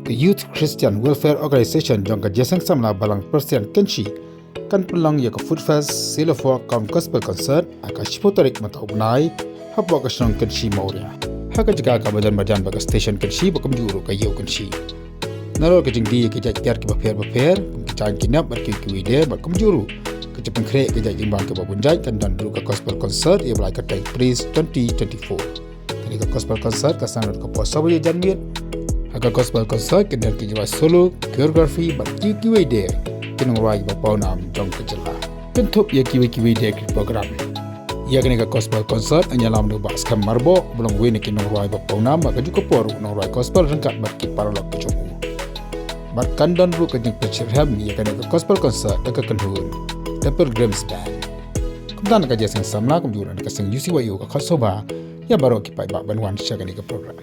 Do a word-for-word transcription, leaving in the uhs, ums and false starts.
Ka Youth Christian Welfare Organization jong ka Jingïaseng Samla Balang Persian Kynshi kan pynlong ïa ka Food Fest Silo Folk Gospel Concert ha ka shiphew tarik mynta u bnai hapoh ka shnong Kynshi Mawria, ha ka jaka kaba don marjan bad ka station Kynshi bad kumjuh ruh ka Ïew Kynshi. Nalor ka jingdie ïa ki jait tiar kiba pher bapher, ki jaiñ ki nep bad kiwei kiwei de bad kumjuh ruh ka jingpynkhreh ki jait jingbam kiba bun jait, kan don ruh ka Gospel Concert ïa ba la kyrteng Praise twenty twenty-four. Kane ka Gospel Concert ka sdang naduh ka por saw baje janmiet. Ha ka Gospel Concert kin don ki jingrwai solo, choreography bad kiwei kiwei de ki nongrwai kiba pawnam jong ka jylla. Kynthup ïa kiwei kiwei de ki program, ïa kane ka Gospel Concert yn ïalam da u Bah Skhem Myrboh uba long uwei na ki nongrwai ba pawnam, bad kajuh ka por u nongrwai Gospel ryngkat bad ki paralok ki jong u. Bad kan don ruh ka jingpynshitrhem ïa kane ka Gospel Concert da ka kynhun The Pilgrims Band. Kumta na ka Jingïaseng Samla kumjuh ruh na ka seng U C Y U ka khot sngewbha ïa baroh ki paidbah ban wan sha kane ka program.